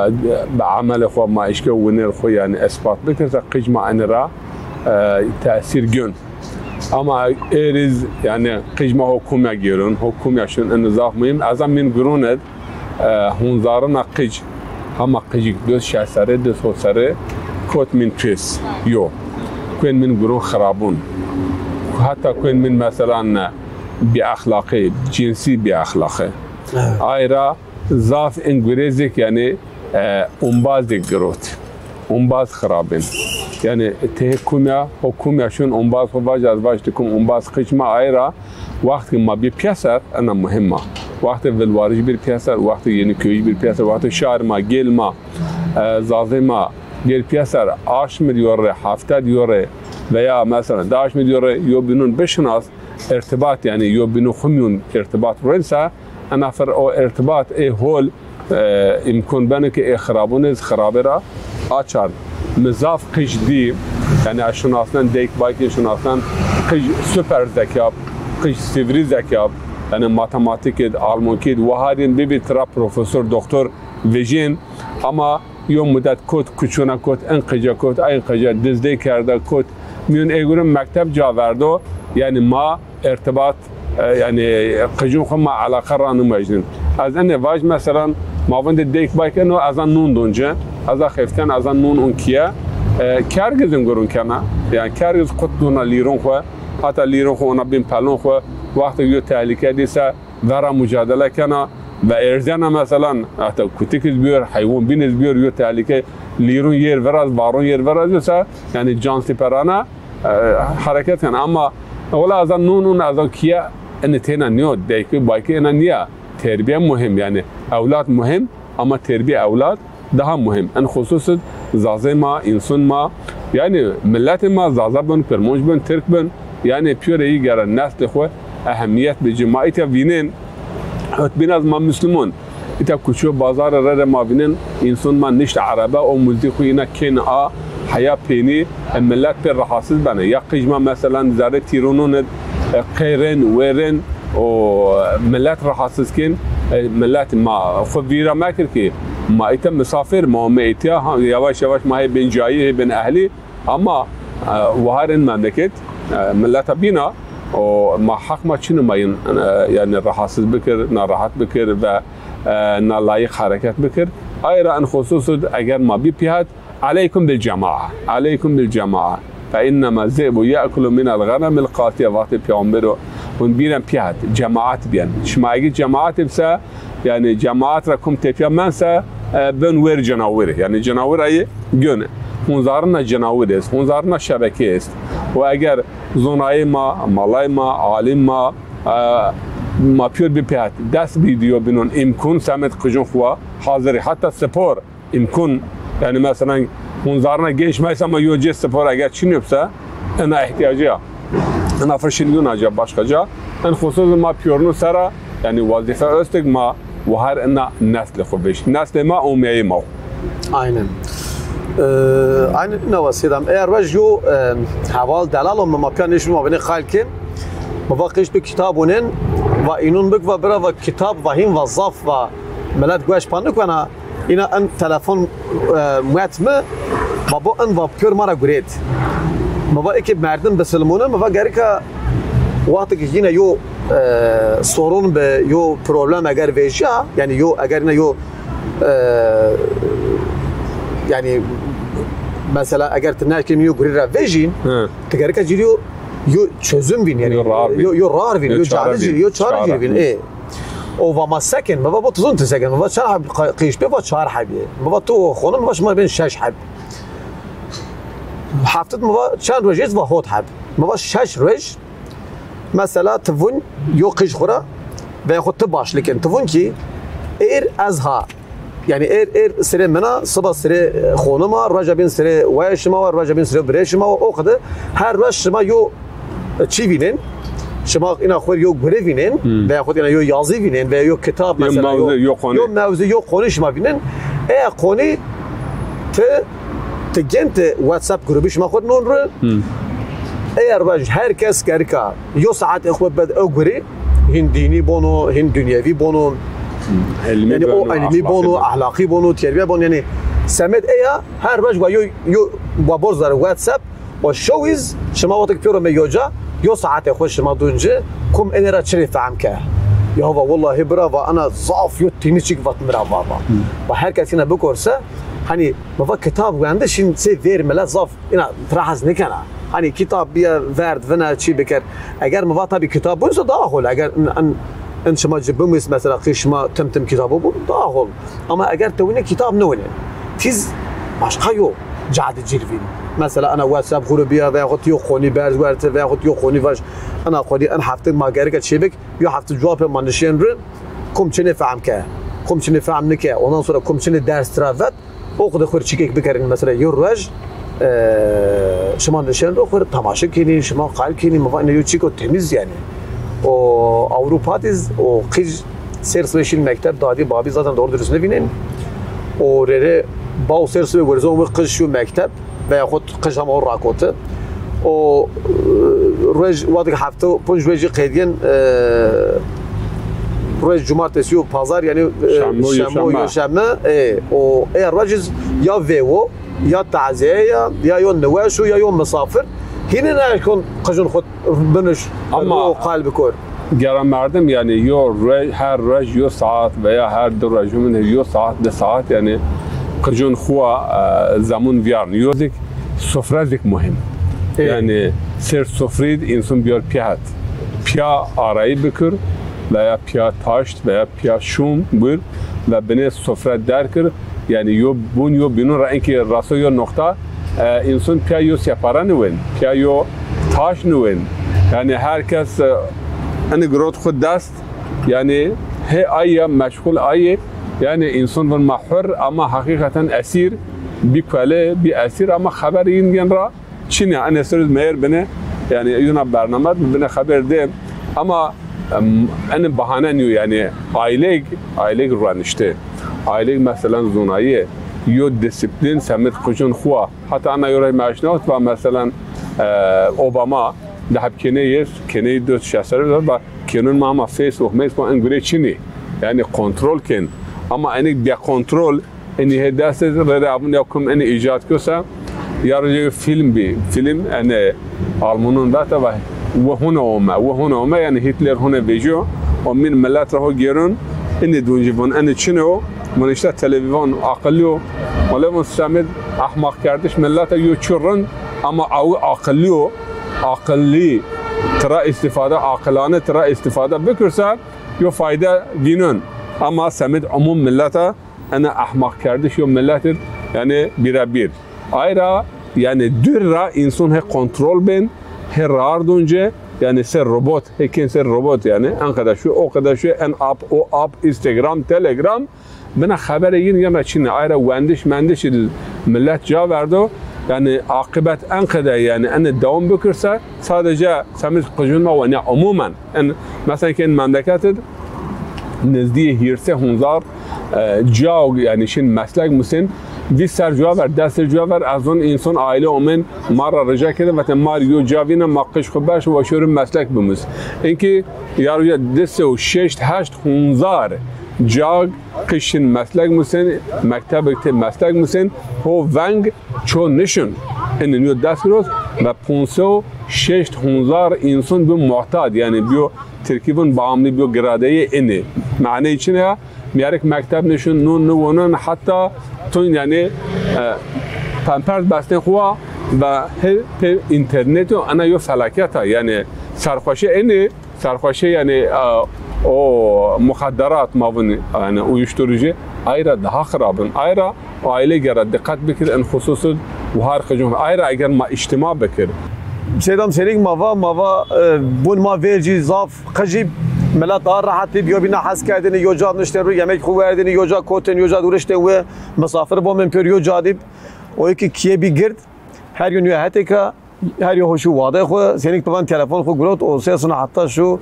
e, bi emelê xo, ma eşke winêr xo, yanî, ispat bikir se, qij ma enê ra, e, tesîr gön. Ama êriz, yanî, qij ma ho kumya gêrun, ho kumya şun, enê zaf muhîm. Eza mîn gurun id, e, hunzarina qij, hama qijik duz şeş serrî, duz hot serrî, kot mîn pis, yo. Kuên mîn gurun xirabun. Heta kuên mîn, meselan, bîexlaqî, cinsî bîexlaqî. Evet. Ay ra zaf in gurêzik, yanî, e, umbazêk girot. Umbaz xirabên. Yanî, tê kumya, ho kumya şun umbaz xo vaj, ez vaj ti kum umbaz qij ma ay ra, wext ki ma bî pîyeser, ena muhîm a. Wextê vilwarij bir pîyeser, wextê Yeniköyij bir pîyeser, wextê şar ma, gêl ma, e, zazê ma gêl pîyeser, aşmir yo rê, hefted yo rê veya, meselan, di aşmir yo rê yo bînun bişinas, irtibat, yanî yo bînun xumyun irtibat ruên se, ena fir o irtibat ê hol, e, îmkun beno ki ê xirabunê zi xirabê ra açan. Mi zaf qij dî, yanî ez şinasnen, deyk baykî şinasnen, qij super zekab, qij sivri zekab, yanî matematikî d, almonkî d, waharîn bibî tira profesor, doktor vejîn, ama yo mudet kot, kuçuna kot, in qija kot, ayn qija dizdê kerda kot, mîyon ê gurun mekteb ca verdo, yanî ma irtibat, e, yanî qijûn xwu ma eleqe ranimajnin. Ez enê vaj, meselan, ma vindê deyk bayk eno, ez a nûn don ci, ez a xeften, ez a nûn on kiye. E, kergiz in gurun kena. Yanî kergiz qut dona lîrûn xwu, heta lîrûn xwu ona bin pelûn xwu, wextê yo tehlîke dî se vera mucadele kena ve erzena, meselan, heta kutik iz biyor, heywan bin iz biyor, yo tehlîke lîrûn yer viraz, varûn yer viraz se, yanî can siperana, e, hereket kena. Ama wela ez a nûn ûn ez a kiye, enê têna nîyo, deyki, bayki ena nîya. Terbiye muhîm, yanî ewlad muhîm, ama terbiye ewlad daha muhîm. En xusus id zazê ma, însun ma, yanî miletê ma, zaza bin, kirmanc bin, tirk bin, yanî pîyorê yî gere neslê xwu ehemîyet bê ci. Ma îtya vînên, hot bîn ez ma muslimon. Îta kuço bazarê rere ma vînên, înson ma nişt erebe, o multî xwu îna kên a, heya pênî, e, milet pê rahatsiz bene. Ya qij ma meselan zerrê tîronûn id, e, qêrên, wêrên, o, e, milet rahatsiz kên, e, milet ma xwu vîra mekir ki ma îta misafir, ma ome îtya, ha, yavaş yavaş ma hê bên cayî, hê bên ehlî, ama, e, waharên memleket, e, mileta bîna, o ma heq ma çin o ma yin, e, yanî rahatsiz bikir, narahat bikir ve, e, nalayîq hereket bikir. Ay ra en xusus id eger ma bî pîhat, aleykum bil cemaa, aleykum bil cemaa. Fe innema zi'bu ye'kulu minel ghanemil qatiye. Wextê peyxamber o, hûn bîren pîhat, cemaat bîyen. Şima egi cemaat bise, yanî cemaat ra kum tepya mense, e, bin wêr cenawir. Yanî cenawir ayî gön. Hûn zarina cenawir est, hûn zarina şebeke est. Û eger zonayê ma, malay ma, alim ma, e, ma pîyor bipîhat, dest bî diyo binon, îmkun semed qijûn xwu hazirî. Heta spor, îmkun. Yanî meselan, hûn zarina genç ma îsa ma yo cê spor eger çin yo bise, ena ihtiyacî ya. Ena fişil yuna ca, başka ca. En xusus ma pîyornû sera, yanî wezîfe östik ma wahar ena neslê xwu vej. Neslê ma omeyê ma. Aynen. Ee, aynen ina wa Sêdam. Eğer vaj yo, e, heval delal o, ma pîya nêşin ma binê xal kên. Ma va qeş bi kitab unen, va înûn bik va bira va kitab va hîn va zaf va milet gueş pa nikena. Îna en telefon, e, muet mi, va bo en va pîyor ma ra gurêt. Mi va eke merdim bisilmûne, mi va gerika wextê ki yine yo, e, sorun bi, yo problem eger vejîya, yanî yo, eger yine yo, e, yanî mesela eger ti nehkên yo gurî ra vejîn, Hı. ti gerika cî yo, yo çözüm vîn, yanî Yo rar vîn. yo, yo rar vîn, Yo yo çare çare vîn. vîn, yo çare Çare. cî vîn. Hı. E. O va ma sekin, mi va bo tu zon ti sekin, mi va çend heb qa-, qîş bê, va çar heb yê. Mi va tu û xonim, mi va şima bên şeş heb. Heftit mi va çend roj est, va hot heb. Mi va şeş roj, mesela ti vun yo qij xwu ra, ve xwu ti başlikin. Ti vun ki êr ez ha. Yanî êr, êr sirê min a, siba sirê, e, xonim a, roja bîn sirê waya şima wa, roja bîn sirê birê şima wa, o qide her roj şima yo çî vînên. Şima îna xwu rê yo gure vînên, hmm, veya xwu rê îna yo yazî vînên, veya yo kitab, yo mesela, mewzu, yo, yo qonî, yo mewzu, yo qonî şima vînên. Eya qonî ti, ti gên ti WhatsApp grubî şima xwu rê non ri. Hmm. Eya ruej her kes gerika yo saetê xwu bid ew gurî, hîn dînî bono, hîn dunyevî bono. Hmm. Îlmî, yanî o bono, îlmî bono, ahlaqî bono, ahlaqî bono, terbiye bono. Yanî semed eya her ruej wa yo, yo, wa bor zere WhatsApp, o şewîz şima wextek pêro me yo ca, yo saetê xwu şima dun ci, kum enê ra çinê fehm ke. Ya va wellahî bira va ana zaf yo têmîz çîk vat mi ra va va. Hmm. Va her kes îna bikorse, hanî mi va kitab wendiş hîn sey vêr milet zaf îna tira hez nêkena. Hanî kitab bîya verd vine çî biker. Eger mi va tabî kitab bûn se daha hol. Eger in, in, in şima ci bimûs mesela qî şima tim tim kitabû bûn daha hol. Ama eger ti winî kitab niwinî. Tîz başqa yo ca di cîr vîn. Mesela ena WhatsApp grubî ya veyahut yo qonî berz werte veyahut yo qonî vaj ena qonî en hefte ma gereke çêbik, yo hefte cewabê ma nişên ri, kum çinê fehm ke, kum çinê fehm nike, ondan sonra kum çinê ders tira vet, o qide xwu rê çîkek bikerîn, mesela yo ruej, e, şima nişen ro xwu rê temaşe kenîn, şima qal kenîn, mi va ene yo çîko temîz yanî. O Ewropa diz, o qij sêr sibê şîn mekteb, dadî babî zaten doğru dürüst nivînên. O rê rê baw sêr sibê werzon wi qij şiyo mekteb, veyahut qij hema o rakoti. O, e, ruej, wadik hefte, punc ruejî qedîyen, e, ruej cumartesî û pazar, yanî, e, şemo, şemo, yeşeme, yeşeme, e, o, e, ruej ya vêwo, ya tazîye ya, ya yo niweş û ya yo misafir. Hînî neşkon qijun xwu biniş, ama o qal bikor. Gera merdim, yanî, yo ruej, her ruej yo saet veya her di ruej, min yo saet, di saet, yanî, qijun xwu, e, zemun vîyarn. Yo zik, sofre zik muhîm. Ê. Yanî, ser sofrî d însan biyar pîya het. Pîya arayî bikir, veya pîya taşt, veya pîya şûm bir, ve binê sofre derkir. Yanî yo bûn yo bînûn ra enkî raso yo noqta, e, însan pîya yo separe niwên, pîya yo taş niwên. Yanî her kes, e, enî girot xwu dest, yanî hê ay ya meşxul ay ê. Yanî însan vin ma hur ama heqîqeten esîr, bî kole, bî esîr ama xeber yin gen ra çin a. Enê ser meyr bine, yanî yuna bername bi bine xeber de. Ama, em, enê bahane nîyo, yanî aîlek, aîlek ruenişte. Aîlek meselen zonayî, yo disiplîn semêd qijûn xwu a. Heta ana yo rey meşnawt va meselen, e, Obama di heb kêney yê, kêney dot şeş serrî va kênûn ma ama Facebook, meyz ko en gure çinî. Yanî kontrol kên. Ama enik bê kontrol, enî hê dest rê rê abûn ya kum enî îcat kose, ya rê fîlm bî. Fîlm enê Almanûn vete ve wi hune ome, wi hune ome, yanî Hitler hune vecîyo. O mîn milet ra ho gêrûn, enî dûncî vûn, enî çin o. Vûn îşte televîzyon aqilî yo. Wele vûn semêd ehmaqkerdiş milete yo çi rind, ama awi aqilî yo. Aqilî tira îstîfade, aqilane tira îstîfade bikirse, yo fayde vînûn. Ama semêd umûm milete ena ehmaqkerdiş yo milet id, yanî bîrebîr. Ay ra, yanî dûr ra însan hê kontrol bên, hê rar dûn ci, yanî ser robot, hê kên ser robot yanî, en qede şu, o qede şu, en app, o app, Instagram, Telegram, bina xeberê yin, yin ra çin a. Ay ra wendiş mendiş id milet ca verdo, yanî aqibet en qede yanî ene dewam bikirse, sadece semêd qijûn ma wenî ya umûmen. En, mesela ki en memleket id nizdîyê hîrsê hunzar, e, ca, yanî şin meslek musên, vîst ser cuwa ver, des ser cuwa ver, ez zon însan aîle omên ma ra rica kerdin, vete ma rê yo ca vîne, ma qij xwu beş, wa şorî meslek bimus. Inkî ya rûya di sey û şeşt heşt hunzar ca qij şin meslek musên, mektebek tê meslek musên, ho veng ço nişin. Enî nîyo dest girot ve ponc sey û şeşt hunzar însan biyo muhtad, yanî biyo Tirkî vûn bağımlı biyo giradeyê enî. Maneyê çin a? Mîyarik mekteb nişin, nûn niwonin, heta tûn yanî, e, pampers bestên xwu ve hê pê înternet o, ena yo felaket a. Yanî serxweşê enî, serxweşê yanî, e, o muxadderat ma vûn, yanî uyuşturucu, ay ra daha xirab in. Ay ra aîle gera diqet bikir, en xusus id û her qijûn. Ay ra eger ma îctîma bikir. Seydam Serîk ma va, ma va, e, bûn ma vêr cî zaf qijî, milet daha rehet bî, biyobîna hes kerdinî, yo ca niştên ro, yemek xwu werdinî, yo ca kotên, yo ca di riştên wi, misafir bomên pêr yo ca dî. O ki kîye bî gird, her yo nîyo hetêka, Her yo ho şû wadê xwu, senîk pivan telefon xwu girot û sesuna heta şû,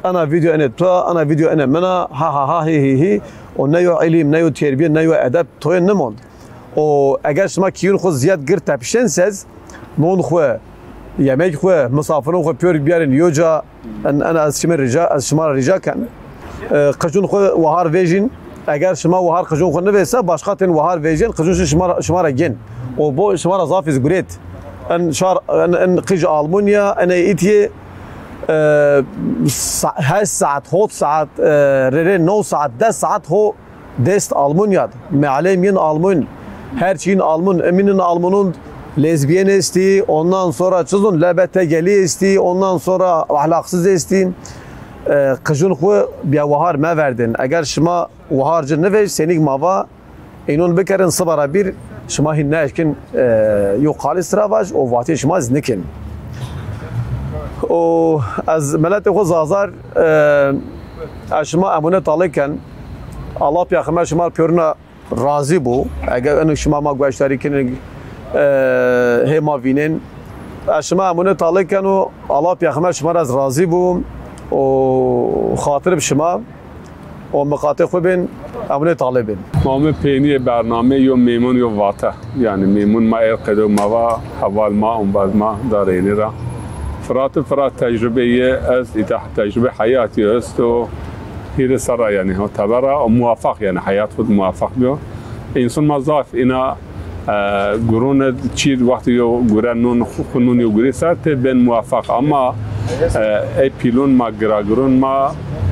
ena vîdeo enê tu a, ena vîdeo enê min a, ha ha ha, hî hî hî. Û ne yo îlîm, ne yo terbiye, ne yo edeb toyê nimond. Û eger şima kîyûn xwu zîyad gird tepişên sez, non xwu, yemek xwu, misafirûn xwu pîyor biyarên yo ca, en, en ez şima rica, ez şima ra rica ken. E, qicûn xwu wahar vejîn. Eger şima wahar qicûn xwu nivêsa, başqa tên wahar vejên, qicûn şi şima ra, şima ra gên. Û bo şima ra zafî zî gurêt. En şar, en, en qij Almanya, en ê îtiyê, e, sa-, heşt saet, hot saet, e, rê rê no saet, des saet ho dest Almanya d. Mealê mîn Alman, her çîn Alman, emînin Almanun lezbiyen estî, ondan sonra çizun L B T G'li estî, ondan sonra ahlaksız estî. E, qijun xwu biya wahar meverdin. Eger şima wahar ci nivej, senîk ma va, înon bikerin, siba ra bîr şima hîn neeşkin, e, yo qalî sira vaj û vatê şima zî nikin. Û ez miletê xwu Zazar, e, ez şima emûne talê ken. Allah pîya xime şima pêruna razî bû. Eger eno şima ma gueşdarî kirin, e, hê ma vînên. Ez şima emûne talê ken û Allah pîya xime şima ra ez razî bû û xatir bi şima. O miqatê xwu bên, emûnê talê bên. Ma ome peynîyê bernameyê yo mêmûn yo vate. Yanî mêmûn ma êr qedo ma va, heval ma, ombaz ma, darênî ra. Firat û Firat tecrubeyê est, îta tecrube heyatî est o. Hîrê serra yanî ho tebera, o muwafaq yanî heyat xwu d muwafaq biyo. Însan ma zaf îna E, gurûn id çî wextî yo gure nûn xu-, xu nûn yo gurî ser tê bên muwafaq. Ama, e, ey pîlûn ma, giragirûn ma,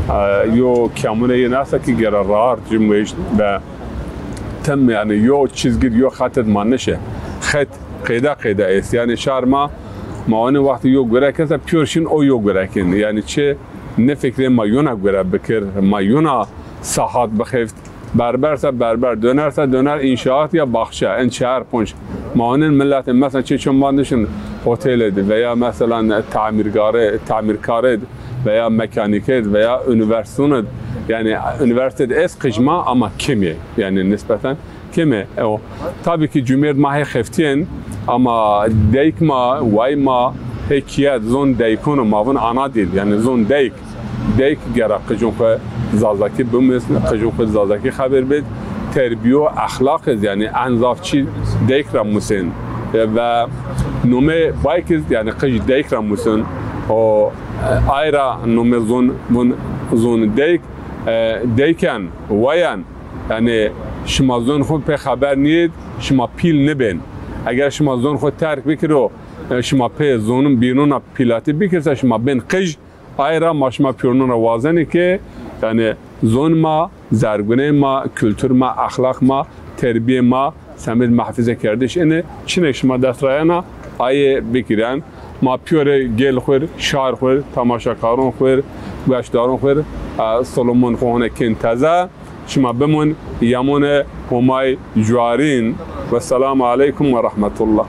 e, yo kemûne yê nasa ki gere rahat cimwêşt ve tim, yanî yo çizgî d, yo xet id ma nişe. Xet qeyde qeyde est. Yanî şar ma, ma wanî wextî yo gure kese pîyor şin o yo gure kin. Yanî çi ne fikrê ma yona gure bikir, ma yona sahat bixeft. Berber se berber, döner se döner, înşaat ya baxçe, en çar ponc. Ma onin miletê, mesela, çê ço ma nişin hotelê de veya, mesela, tamirgare, tamirkare de veya mekanîke de veya üniversitûn de, yanî üniversite de est qij ma ama kêm ê, yanî nisbeten kêm ê. E, o, tabii ki cumhuriyet ma hê xeftîyên ama deyk ma, way ma, hê kîyet zon deykûn o, ma vun ana dil, yanî zon deyk. Deyk gera qicûn xwu zazakî bimusn, qicûn xwu zazakî xebêr bid, terbiye û exlaq iz, yanî en zaf çî deyk ra musên. E, ve nome bayk iz, yanî qij deyk ra musên. O, e, ay ra nome zon, vun zon deyk, e, deyken, wayen, yanî şima zon xwu pê xeber nîyêd, şima pîl nibên. Eger şima zon xwu terk bikiro, e, şima pê zonun bînuna pîlatî bikirse, şima bên qij, Aye ra ma şima pîyorûn ra wazenê ke, yanî, zon ma, zergunê ma, kultur ma, exlaq ma, terbîyê ma, semêd muhafeze kerdiş ine, çinê şima dest ra yena, aye bigîren. Ma pîyorê gêl xwir, şar xwir, temaşekarûn xwir, gueşdarûn xwir, e, Solomon xwu hone kên teze. Şima bimûn yemûnê Homay cuarîn. Wesselamu aleykum we rehmetullah.